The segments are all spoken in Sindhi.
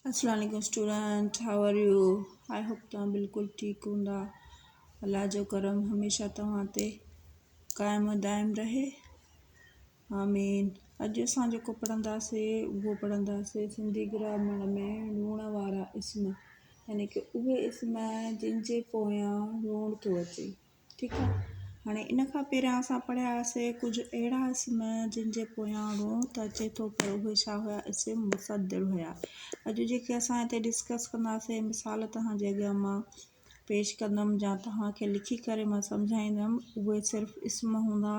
السلام عليڪم student how are you I hope توهان بلڪل ٺيڪ هوندا الله جو ڪرم هميشه توهان تي قائم و دائم رهي آمين اڄ اسان جيڪو پڙهنداسي اهو پڙهنداسي سنڌي گرامر ۾ لوڻ وارا اسم يعني ڪي اهي اسم جن جي پويان لوڻ ٿو اچي ٺيڪ آ هاڻي ان کان پهريان اسان پڙهيا هئاسي ڪجهه اهڙا اسم جن جي پويان رون ته اچي ٿو پر اهي ڇا هيا اسم مصدر هيا اڄ جيڪي اسان هتي ڊسڪس ڪنداسي مثال توهان جي اڳيان مان پيش ڪندم يا توهان کي لکي ڪري مان سمجهائيندم اهي صرف اسم هوندا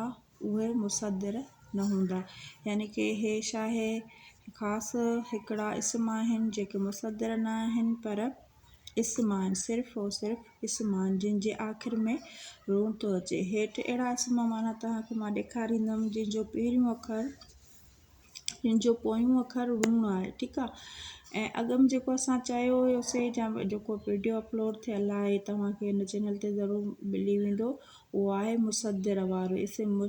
اهي مصدر نه هوندا يعني ڪي هي ڇا آهي خاص هڪڙا اسم آهن جيڪي مصدر نه آهن پر اسم آهن، صرف اور صرف اسم آهن، جن جي آخر ۾ رون ٿو اچي. هيٺ اهڙا اسم معنيٰ توهان کي مان ڏيکاريندم، جن جو پهريون اکر، جن جو پويون اکر رون آهي، ٺيڪ آهي. ۽ اڳ ۾ جيڪو اسان چيو هيوسي يا جيڪو وڊيو اپلوڊ ٿيل آهي توهان کي هن چينل تي ضرور ملي ويندو اهو آهي مصدر وارو اسم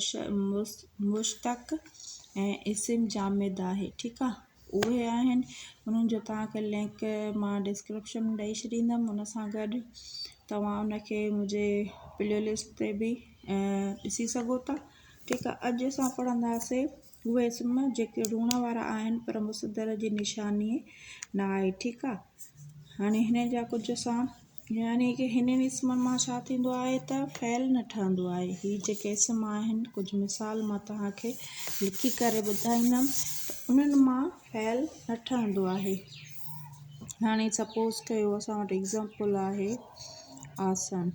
مشتق ۽ اسم جامد آهي، ٺيڪ آهي. اهي آهن انهن جو توهان کي لنڪ مان ڊسڪرپشن ۾ ڏئي ڇڏيندم ان سان گڏ توهان ان کي منهنجي پلي لسٽ تي به ڏسي سگهو ٿا ٺيڪ آهي اڄ اسان پڙهنداسي اهي اسم جيڪي روڻ وارا آهن پر مصدر جي نشاني نه آهي ٺيڪ آهي هاڻي هن جا ڪجهه اسان يعني ڪه هنن اسمن مان ڇا ٿيندو آهي ته فعل نه ٺهندو آهي. هي جيڪي اسم آهن ڪجهه مثال مان توهان کي لکي ڪري ٻڌائيندم ته انهن مان فعل نه ٺهندو آهي. هاڻي سپوز ڪيو اسان وٽ ايگزامپل آهي آسن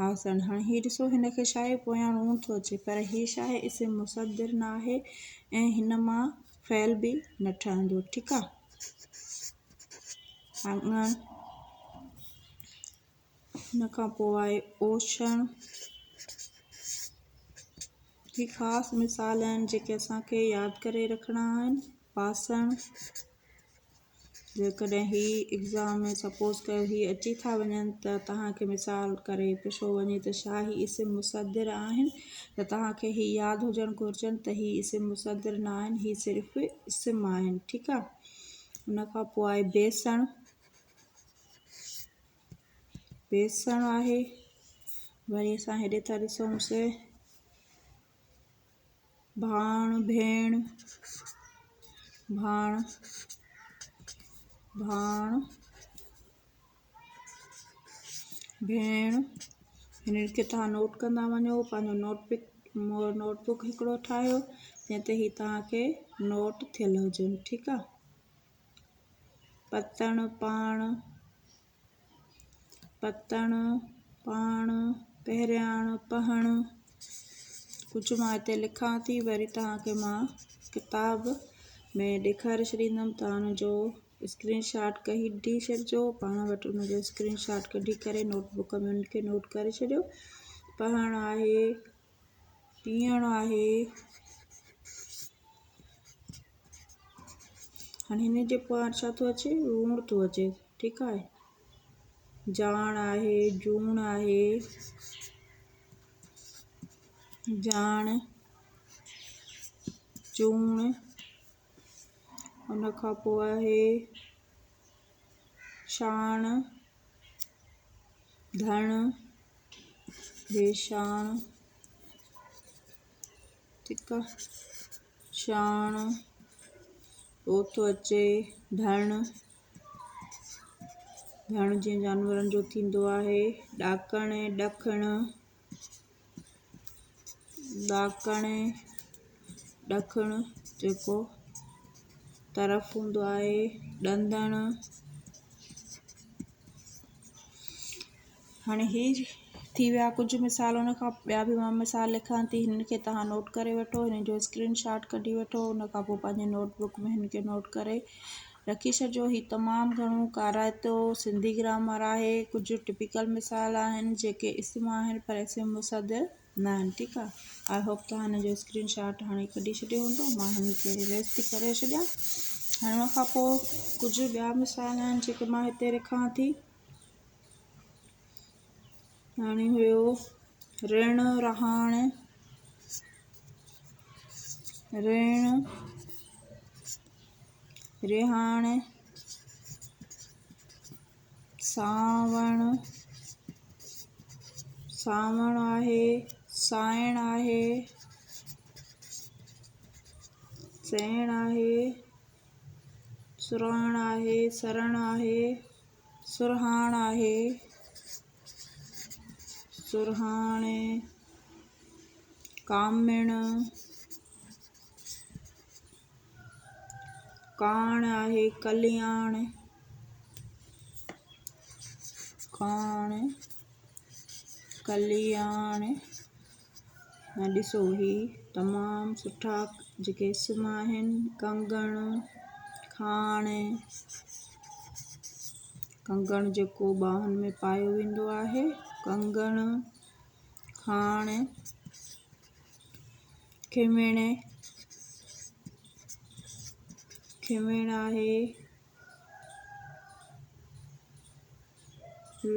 آسن هاڻي هي ڏسو هن کي ڇا آهي پويان رون ٿو اچي پر هي ڇا آهي اسم مصدر نه آهي ۽ هن مان فعل به نه ٺهندو ٺيڪ آهي. اڱڻ، ان کان پوءِ آهي اوڇڻ. هي خاص مثال آهن جيڪي اسان کي ياد ڪري رکڻا آهن. باسڻ، جيڪڏهن هي ايگزام ۾ سپوز ڪيو هي اچي ٿا وڃن ته توهان کي مثال ڪري پڇيو وڃي ته ڇا هي اسم مصدر آهن ته توهان کي هي ياد هجڻ گهرجن ته هي اسم مصدر نه آهن هي صرف اسم آهن ٺيڪ آهي. ان کان پوء آهي بيسڻ، بيسڻ آهي وري اسان هيڏي ٿا ڏسون سي ڀاڻ ڀيڻ ڀاڻ ڀاڻ ڀيڻ هنن کي توهان نوٽ ڪندا وڃو پنهنجو نوٽ بڪ نوٽ بڪ هڪڙو ٺاهيو جنهن تي هي توهان کي نوٽ ٿيل هجن ٺيڪ آ پتڻ پاڻ پتڻ پاڻ پهرياڻ پهڻ ڪجهه مان هتي لکان ٿي وري توهان کي مان ڪتاب ۾ ڏيکاري ڇڏيندم توهان ان جو اسڪرين شاٽ ڪڍي ڇڏجو پاڻ وٽ ان جو اسڪرين شاٽ ڪڍي ڪري نوٽ بڪ ۾ ان کي نوٽ ڪري ڇڏيو پڙهڻ آهي پيئڻ آهي هاڻي هن جي پويان ڇا ٿو اچي روڻ ٿو اچي ٺيڪ آهي جاڻ آهي جوڻ آهي جاڻ چوڻ ان کان پوءِ آهي شاڻ، ڌڻ، ويشاڻ، ٺيڪ آ، شاڻ، پوءِ ٿو اچي ڌڻ، ڌڻ جيئن جانورن جو ٿيندو آهي، ڏاڪڻ، ڏکڻ. ڏاڪڻ ڏکڻ جيڪو طرف هوندو آهي ڏندڻ هاڻي هي ٿي ويا ڪجهه مثال ان کان ٻيا به مان مثال لکان ٿي هنن کي توهان نوٽ ڪري وٺو هنن جو اسڪرين شاٽ ڪڍي وٺو ان کان پوءِ پنهنجي نوٽ بڪ ۾ هن کي نوٽ ڪري رکي ڇڏجو هي تمام گهڻو ڪارائتو سنڌي گرامر آهي ڪجهه ٽپيڪل مثال آهن جيڪي اسم آهن پر اسم مصدر نه آهن ٺيڪ آهي I hope توهان هن جو اسڪرين شاٽ هاڻي ڪڍي ڇڏيو هوندو مان هن کي اريز ٿي ڪري ڇڏيان هاڻي ان کان پوء ڪجهه ٻيا مثال آهن جيڪي مان هتي رکان ٿي هاڻي هيو رڻ رهاڻ ريڻ رهاڻ، سانوڻ، سانوڻ آهي، سائڻ آهي، سيڻ آهي، سرهاڻ آهي، سرڻ آهي، سرهاڻ آهي، سرهاڻ، ڪامڻ، ڪاڻ آهي، ڪلياڻ، ڪاڻ، ڪلياڻ. ۽ ڏسو هي تمام سٺا جيڪي اسم آهن، ڪنگڻ، کاڻ، ڪنگڻ جيڪو ٻانهن ۾ پايو ويندو آهي، ڪنگڻ، کاڻ، کيمڻ، کيمڻ آهي،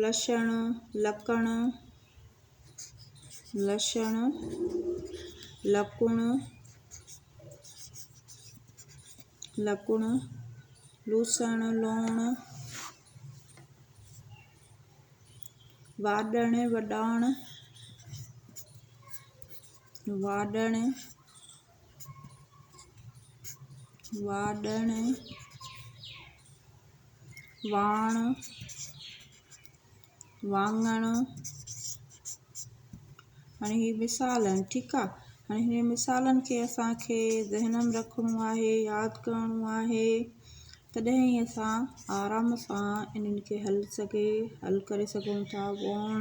لشڻ، لڪڻ، لشڻ، لڪڻ، لڪڻ، لوسڻ، لوڻ، واڏڻ، وڏاڻ، واڏڻ، واڏڻ، واڻ، واڱڻ. هاڻي هي مثال آهن، ٺيڪ آ. هاڻي هنن مثالن کي اسان کي ذهن ۾ رکڻو آهي، ياد ڪرڻو آهي، تڏهن ئي اسان آرام سان انهن کي حل سگهي حل ڪري سگهون ٿا. ووڻ،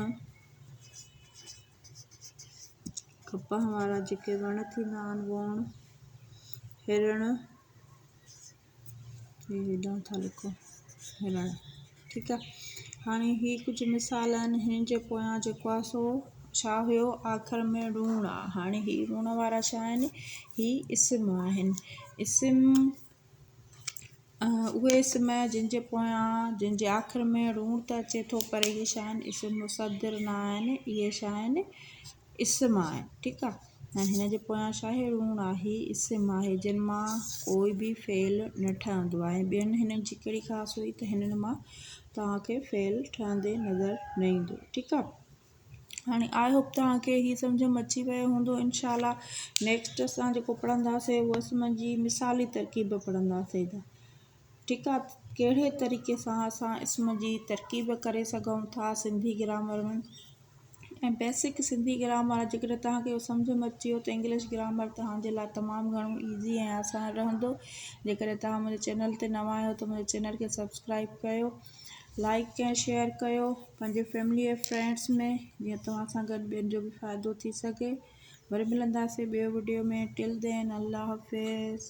ڪپهه وارا جيڪي وڻ ٿيندا آهن، ووڻ، هرڻ، هي هيڏانهن ٿا لکون هرڻ، ٺيڪ آ. هاڻي هي ڪجهه مثال آهن، هنن جي پويان جيڪو آ سو ڇا هيو، آخر ۾ روڻ آ. هاڻي هي روڻ وارا ڇا آهن، هي اسم آهن. اسم اهي اسم جن جي پويان جن جي آخر ۾ روڻ ته اچي ٿو پر اهي ڇا آهن، اسم مصدر نه آهن، اهي ڇا آهن، اسم آهن، ٺيڪ آ. ۽ هن جي پويان ڇا آهي، روڻ آهي، هي اسم آهي جن مان ڪوئي به فعل نه ٺهندو آهي. ٻين هنن جي ڪهڙي خاص هئي ته هنن مان توهان کي فعل ٺهندي نظر نه ايندو، ٺيڪ آ. هاڻي I hope توهان کي هي سمجهه ۾ اچي ويو هوندو. انشاء الله نيڪسٽ اسان جيڪو پڙهنداسي اهو اسم جي مثالي ترڪيب پڙهنداسي، ٺيڪ آ. ڪهڙي طريقي سان اسان اسم جي ترڪيب ڪري سگهون ٿا Sindhi grammar ۾ ۽ basic Sindhi grammar آ. جيڪڏهن توهان کي اهو سمجهه ۾ اچي ويو ته انگلش گرامر توهان جي لاء تمام گهڻو ايزي ۽ آسان رهندو. جيڪڏهن توهان منهنجي چينل تي نوان آهيو ته منهنجي چينل کي سبسڪرائب ڪيو، لائڪ ۽ شيئر ڪيو پنهنجي فيملي ۽ فرينڊس ۾ جيئن توهان سان گڏ ٻين جو به فائدو ٿي سگهي. وري ملنداسين ٻيو وڊيو ۾ ٽل دين الله حافظ.